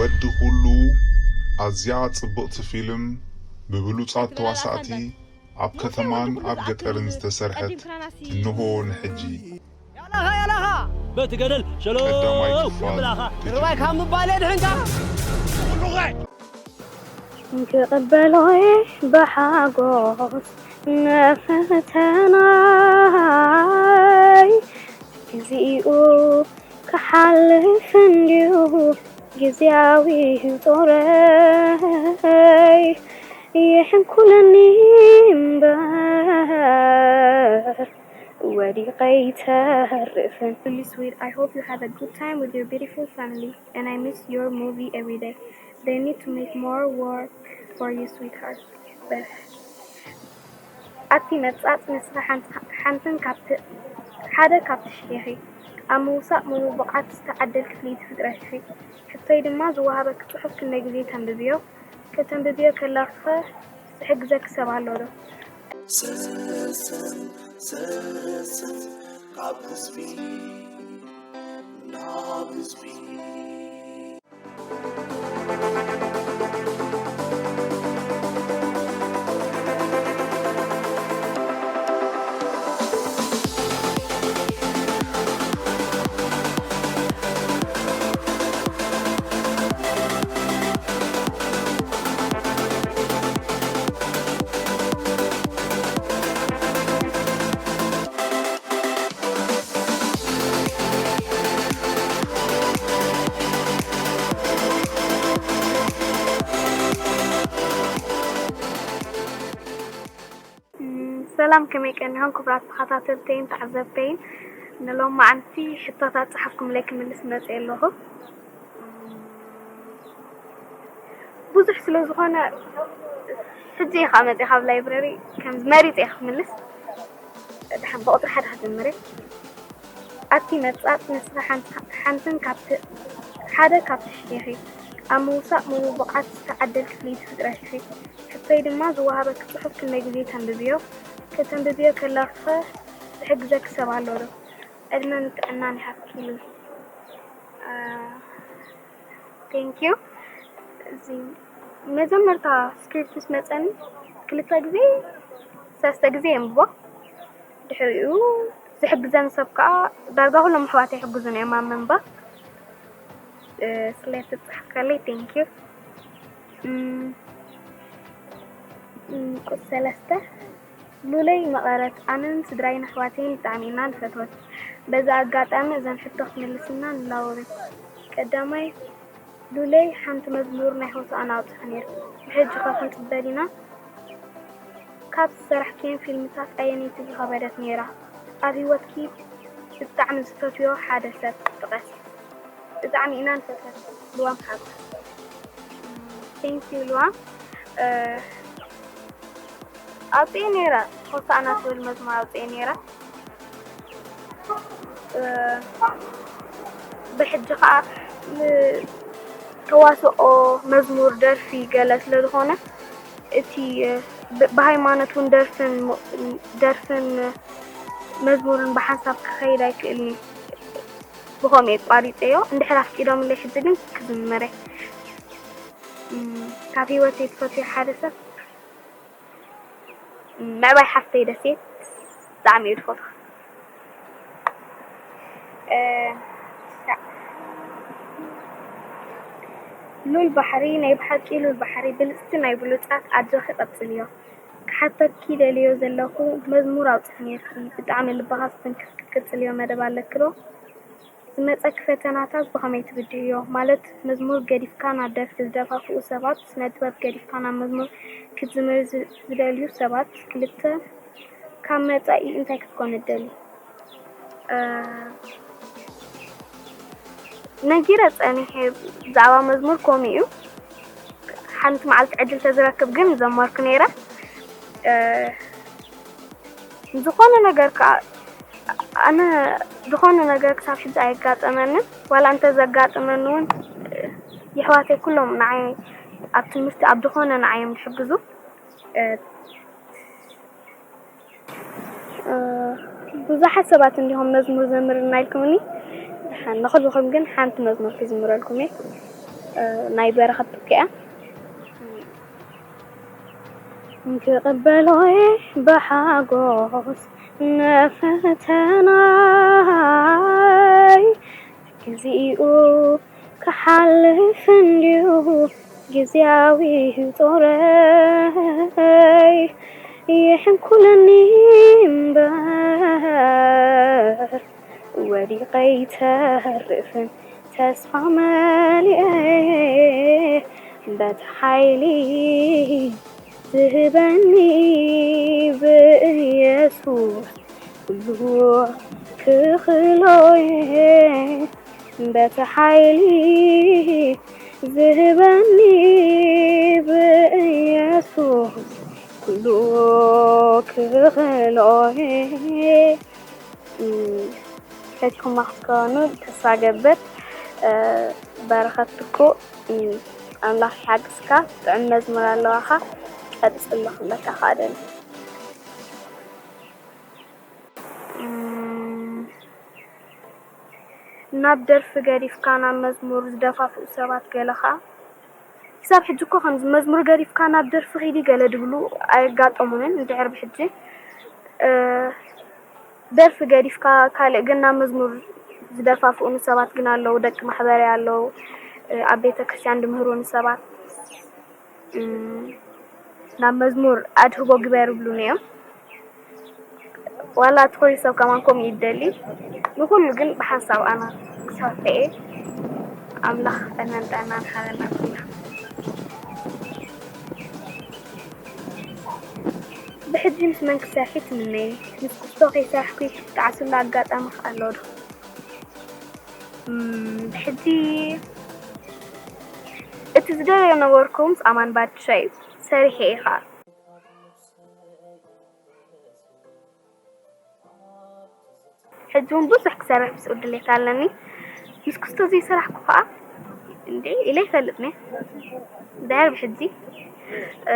ወዲ ኩሉ ኣዝያ ጽብቕቲ ፊልም ብብሉጻት ተዋሳእቲ ኣብ ከተማን ኣብ ገጠርን ዝተሰርሐት እንሆ ንሕጂ። ያላኻ ያላኻ በቲ ገደል ሸሎ ቀዳማይ ክፋል ይብላኻ። ተጀመረ። ርባይ ካብ ምባል የድሕንካ። ክቕበሎ ብሓጎስ ንፈተናይ ግዜኡ ክሓልፍ እንድዩ ግዜያዊ ጦረይ ይሕንኩለኒ እምበር ወዲቐ ኣይተርፍን። Really sweet. I hope you have a good time with your beautiful family. And I miss your movie every day. They need to make more work for you, sweetheart. But ኣቲ መጻጽ ንስኺ ሓንቲ ሓንትን ካብቲ ሓደ ካብቲ ሽሕ ኢኺ። ኣብ ምውሳእ ምሉእ ብቕዓት ዝተዓደልኪ ፍልይቲ ፍጥረት ኢኺ። ሕቶይ ድማ ዝወሃበኪ ጽሑፍ ክንደይ ግዜ ተንብብዮ? ከተንብብዮ ከለኺኸ ዝሕግዘኪ ሰብ ኣሎ ዶ? ሰሰን ሰሰን ካብ ህዝቢ ናብ ህዝቢ ሰላም፣ ከመይ ቀኒኹም ክቡራት ተኸታተልተይን ተዓዘብተይን? ንሎማዓንቲ ሕቶታት ጸሓፍኩምለይ ክምልስ መጽየ ኣለኹ። ብዙሕ ስለ ዝኾነ ሕጂ እየ ከዓ መፅየ ካብ ላይብረሪ ከምዚ መሪፀ እየ ክምልስ። ድሓን ብቁፅሪ ሓደ ክጀምር እየ። ኣቲ መፃፅ ንስኺ ሓንቲ ሓንትን ካብቲ ሓደ ካብቲ ሽሕ ኢኺ። ኣብ ምውሳእ ሙሉእ ብቕዓት ዝተዓደልኪ ፍልይቲ ፍጥረት ኢኺ። ሕቶይ ድማ ዝወሃበኪ ፅሑፍ ክንደይ ግዜ ተንብብዮ? ከተንብብዮ ከለኺኸ ዝሕግዘኪ ሰብ ኣሎ ዶ? ዕድመን ጥዕናን ይሃብኪ ኢሉ። Thank you። እዚ መጀመርታ ስክሪፕት ምስ መፀኒ ክልተ ግዜ ሰለስተ ግዜ የንብቦ። ድሕሪኡ ዝሕግዘኒ ሰብ ከዓ ዳርጋ ኩሎም ኣሕዋተይ ይሕግዙኒ እዮም ኣብ ምንባብ። ስለቲ ዝፀሓፍካለይ thank you። ቁፅሪ ሰለስተ ሉለይ መቐረት ኣነን ስድራይን ኣሕዋተይን ብጣዕሚ ኢና ንፈትወኪ። በዚ ኣጋጣሚ እዘን ሕቶ ክትምልስልና ንላቦ በይ። ቀዳማይ ሉለይ ሓንቲ መዝሙር ናይ ሆሳእና ኣውፂኺ ነይርኪ። ብሕጂ ኸ ክንፅበ ዲና? ካብ ዝሰራሕክየን ፊልምታት ኣየነይቲ ዝኸበደት ነይራ? ኣብ ህይወትኪ ብጣዕሚ ዝፈትዮ ሓደ ሰብ ጥቐሲ። ብጣዕሚ ኢና ንፈትወኪ ልዋም ሓብቲ። Thank you ልዋም። ኣውፅኤ ነይረ ሆሳእና ትብል መዝሙር ኣውፅኤ ነይረ። ብሕጂ ከዓ ተዋስኦ መዝሙር ደርፊ ገለ ስለ ዝኾነ እቲ ብሃይማኖት እውን ደርፍን ደርፍን መዝሙርን ብሓንሳብ ክኸይድ ኣይክእልን እዩ። ብኸምኡ የቋሪፀዮ። እንድሕር ኣፍቂዶምለይ ሕጂ ግን ክዝምረ ካብ ህይወተይ ትፈትዮ ሓደ ሰብ ምዕባይ ሓፍተይ ደሴት ብጣዕሚ እየ ዝፈትዋ። ሉል ባሕሪ ናይ ብሓቂ ሉል ባሕሪ ብልፅቲ ናይ ብሉፃት ኣጆኺ ቀፅልዮ። ክሓተኪ ደልዮ ዘለኹ መዝሙር ኣውፅኺ ነይርኪ ብጣዕሚ ልብኻ ዝትንክፍ ክትቅፅልዮ መደብ ኣለኪ ዶ? ዝመፀኪ ፈተናታት ብኸመይ ትብድህዮ? ማለት መዝሙር ገዲፍካ ናብ ደርፊ ዝደፋፍኡ ሰባት፣ ስነ ጥበብ ገዲፍካ ናብ መዝሙር ክትዝምሪ ዝደልዩ ሰባት ክልተ ካብ መፃኢ እንታይ ክትኮኒ ትደሊ? ነጊረ ፀኒሐ ብዛዕባ መዝሙር ከምኡ እዩ። ሓንቲ መዓልቲ ዕድል ተዝረክብ ግን ዘመርኩ ነይረ። ዝኾነ ነገር ከዓ ኣነ ዝኾነ ነገር ክሳብ ሕጂ ኣየጋጠመንን ዋላ እንተ ዘጋጥመኒ እውን የሕዋተይ ኩሎም ንዓይ ኣብ ትምህርቲ ኣብ ዝኾነ ንዓይ እዮም ዝሕግዙ። ብዙሓት ሰባት እንዲኹም መዝሙር ዘምርልና ኢልኩምኒ። ንኹልኹም ግን ሓንቲ መዝሙር ክዝምረልኩም እየ። እ፣ ናይ በረኸት ትኩያ። ክቕበሎ'የ ብሓጎስ ንፈተናይ፣ ግዜኡ ክሓልፍ እንድዩ ግዝያዊ ጾረይ። ይሕንኩለኒ እምበር ወዲቐ ኣይተርፍን ተስፋ መሊኤ፣ በቲ ሓይሊ ዝህበኒ ብኢየሱስ ኩሉ ክኽእሎ'የ። በቲ ሓይሊ ዝህበኒ ብኢየሱስ ኩሉ ክኽእሎ'የ። እም፣ ፈቲኹማ ክትከውኑ ተስፋ ገብር። እ፣ በረኸት ትኩ፣ እም፣ ኣምላኽ ይሓግዝካ። ጥዑም መዝሙር ኣለዋኻ፣ ቀጽሎ ክብለካ ከኣ ደሊ። እም፣ ናብ ደርፊ ገዲፍካ ናብ መዝሙር ዝደፋፍኡ ሰባት ገለ ከኣ፣ ክሳብ ሕጂ እኮ ከምዚ መዝሙር ገዲፍካ ናብ ደርፊ ኺዲ ገለ ድብሉ ኣየጋጠሙንን እንድሕር ብሕጂ። እ፣ ደርፊ ገዲፍካ ካልእ ግን ናብ መዝሙር ዝደፋፍኡኒ ሰባት ግን ኣለዉ። ደቂ ማሕበረይ ኣለዉ፣ እ፣ ኣብ ቤተ ክርስቲያን ድምህሩኒ ሰባት፣ እም፣ ናብ መዝሙር ኣድህቦ ግበር ይብሉኒ እዮም። ዋላ እቲ ኮይኑ ሰብ ከማን ከምኡ ይደሊ። ንኹሉ ግን ብሓንሳብ ኣና ክሳተየ ኣምላኽ ዕድመን ጥዕናን ይሃበና ኩልና። ብሕጂ ምስ መን ክትሰርሒ ትምነዪ? ምስ ክስቶ ከይሰራሕኩ ትጣዓስሉ ኣጋጣሚ ከ ኣሎ ዶ? እም፣ ብሕጂ እቲ ዝደለዮ ነበርኩ ምስ ኣማን ባድሻ እዩ። ሰሪሐ እየ ከኣ። ሕጂ እውን ብዙሕ ክሰርሕ ምስኡ ድሌት ኣለኒ። ምስ ክስቶ ዘይሰራሕኩ ከኣ እንዴ ኢለ ይፈልጥኒ። ድሕር ብሕጂ፣ እ፣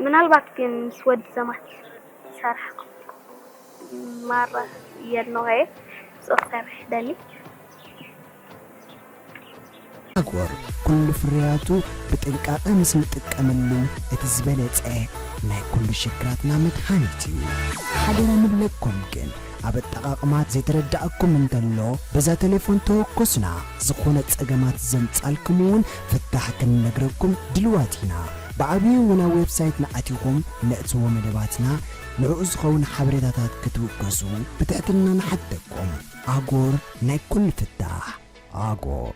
ምናልባት ግን ምስ ወዲ ዘማች ሰራሕኩ። ማራ የድንቖ እየ። ምስኡ ክሰርሕ ይደሊ። ኣጎር ኩሉ ፍርያቱ ብጥንቃቐ ምስ ንጥቀመሉ እቲ ዝበለጸ ናይ ኩሉ ሽግራትና መድሃኒት እዩ። ሓደራ ንብለኩም ግን ኣብ ኣጠቓቕማ ዘይተረዳእኩም እንተሎ በዛ ቴሌፎን ተወከሱና። ዝኾነ ጸገማት ዘምጻልኩም እውን ፍታሕ ክንነግረኩም ድልዋት ኢና። ብዓብዩ እውን ኣብ ዌብሳይትና ኣቲኹም ነእትዎ መደባትና ንዕኡ ዝኸውን ሓበሬታታት ክትውከሱ ብትሕትና ንሓተኩም። ኣጎር ናይ ኩሉ ፍታሕ። ኣጎር።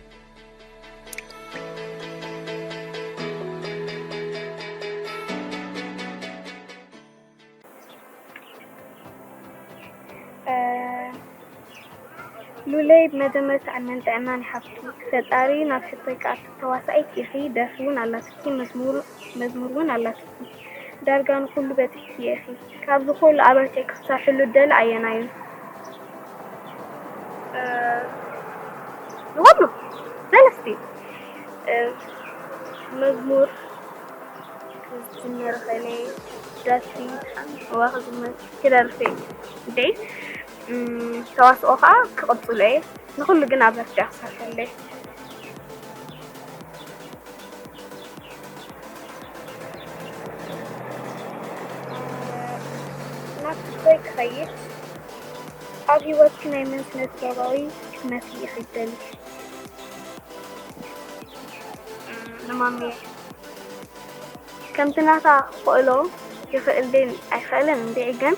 እ፣ ሉለይ ብመጀመርታ ዕድመን ጥዕናን ይሃብኪ ፈጣሪ። ናብ ሕቶይ ክኣቱ፣ ተዋሳኢት ኢኺ፣ ደርፊ እውን ኣላትኪ፣ መዝሙር መዝሙር እውን ኣላትኪ። ዳርጋ ንኹሉ በጺሕክዮ ኢኺ። ካብዚ ኩሉ ኣበርቲዕኪ ክትሰርሕሉ ትደሊ ኣየናይ እዩ? እ፣ ንኹሉ ሰለስቲኡ። እ፣ መዝሙር ክዝምር እኽእል እየ፣ ደርፊ፣ እዋ ክዝምር፣ ክደርፍ እየ። እንዴ፣ እም፣ ተዋስኦ ኸኣ ክቕጽሎ እየ። ንኹሉ ግን ኣበርቲዐ ክሰርሐሉ እየ። ናብ ትግራይ ክኸይድ፣ ኣብ ህይወትኪ ናይ መን ስነ ጥበባዊ ክትመስሊ ኢኺ ትደልዪ? ንማሚ ከምቲ ናታ ክኽእሎ ይኽእል ደን ኣይኽእልን እንድዒ ግን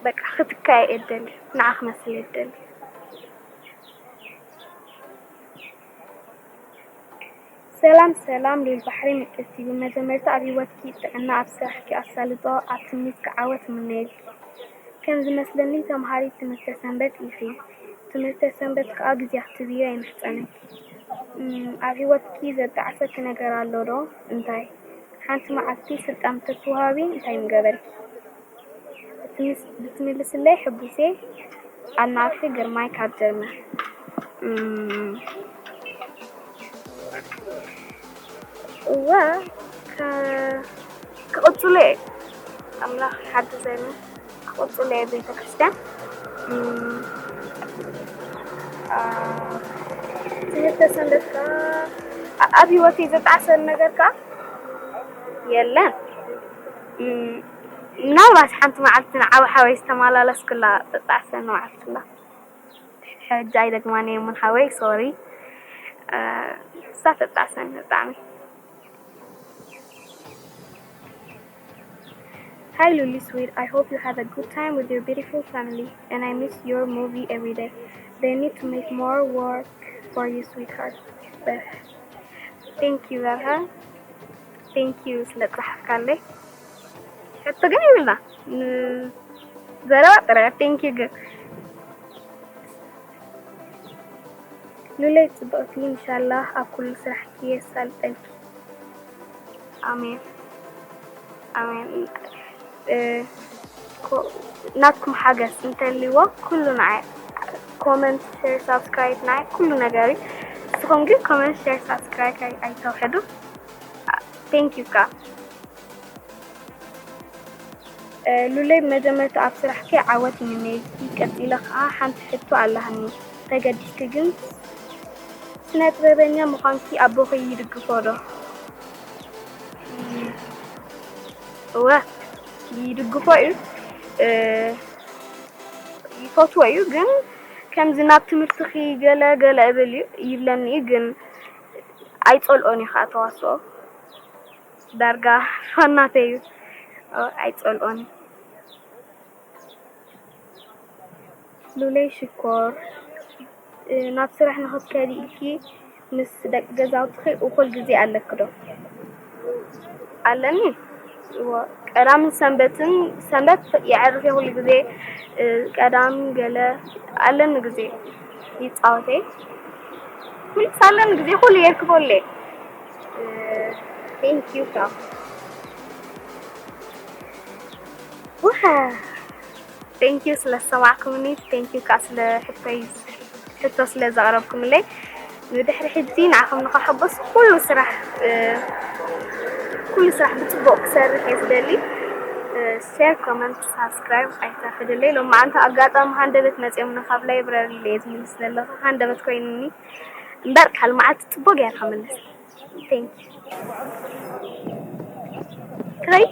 በቃ ክትካየ እደሊ፣ ንዓ ክመስል እደሊ። ሰላም ሰላም ሉል ባሕሪ ምቅርቲ፣ ብመጀመርታ ኣብ ህይወትኪ ጥዕና፣ ኣብ ስራሕኪ ኣሳልጦ፣ ኣብ ትምኒትኪ ዓወት እምነየልኪ። ከም ዝመስለኒ ተምሃሪት ትምህርተ ሰንበት ኢኺ፣ ትምህርተ ሰንበት ከኣ ግዜ ክትህብዮ የምሕጸነኪ። እም፣ ኣብ ህይወትኪ ዘጣዕሰኪ ነገር ኣሎ ዶ? እንታይ? ሓንቲ መዓልቲ ስልጣን እንተትወሃቢ እንታይ ምገበርኪ? ብትምልስለይ ሕጉስ እየ። ኣድናቒኺ ግርማይ ካብ ጀርመን። እም፣ እወ፣ ከ-፣ ክቕጽሎ እየ። ኣምላኽ ይሓግዘኒ። ክቕጽሎ እየ ቤተክርስትያን። እም፣ ኣ፣ ትምህርተ ሰንበት ከኣ ኣብ ህይወተይ ዘጣዕሰኒ ነገር ከኣ የለን። ምናልባት ሓንቲ መዓልቲ ንዓብ ሓወይ ዝተመላለስኩላ ተጣዕሰኒ መዓልቲ ኣላ። ሕጂ ኣይደግማን እየ እሙን ሓወይ፣ ሶሪ። እሳ ተጣዕሰኒ ብጣዕሚ። Hi Luli sweet, I hope you have a good time with your beautiful family and I miss your movie every day. They need to make more work for you sweetheart. But thank you በርሀ፣ thank you ስለ ጻሕፍካለይ። ሕቶ ግን ይብልና ዘረባ ጥራይ። Thank you ግን ሉለይ ጽብቕቲ፣ ኢንሻላህ ኣብ ኩሉ ስራሕኪ የሳልጠልኪ። ኣሜን ኣሜን። ናትኩም ሓገዝ እንተልዎ ኩሉ ንዓይ፣ comment share subscribe ንዓይ ኩሉ ነገር እዩ። ንስኹም ግን comment share subscribe ኣይተውሕዱ። Thank you ካ ሉለይ፣ መጀመርታ ኣብ ስራሕኪ ዓወት ይምነየልኪ። ቀጺለ ከኣ ሓንቲ ሕቶ ኣላህኒ፣ ተገዲስኪ ግን ስነ ጥበበኛ ምዃንኪ ኣቦኺ ይድግፎ ዶ? እወ ይድግፎ እዩ፣ ይፈትዎ እዩ። ግን ከምዚ ናብ ትምህርትኺ ገለ ገለ እብል እዩ ይብለኒ እዩ፣ ግን ኣይጸልኦን እዩ ከኣ ተዋስኦ። ዳርጋ ፋናተይ እዩ። ኣይጸልኦን። ሉለይ ሽኮር፣ ናብ ስራሕ ንኽትከዲ ኢልኪ ምስ ደቂ ገዛውትኺ እኹል ግዜ ኣለኪ ዶ? ኣለኒ። እወ፣ ቀዳምን ሰንበትን፣ ሰንበት የዕርፍ እየ ኩሉ ግዜ። ቀዳም ገለ ኣለኒ ግዜ ይጻወት እየ። ኩሉስ ኣለኒ ግዜ፣ ኩሉ የርክበሉ እየ። Thank you ካ ውሃ Thank you ስለ ዝሰማዕኩምኒ፣ thank you ካ ስለ ሕቶይ፣ ሕቶ ስለ ዘቕረብኩምለይ። ንድሕሪ ሕጂ ንዓኹም ንኸሐጎስ ኩሉ ስራሕ፣ ኩሉ ስራሕ ብጽቡቕ ክሰርሕ እየ ዝደሊ። Share፣ comment፣ subscribe ኣይትረፍድለይ። ሎማዓንቲ ኣጋጣሚ ሃንደበት መጺኦምኒ፣ ካብ library እየ ዝምልስ ዘለኹ። ሃንደበት ኮይኑኒ እምበር ካልእ መዓልቲ ጽቡቕ ገይረ ክምልስ። Thank you። ክኸይ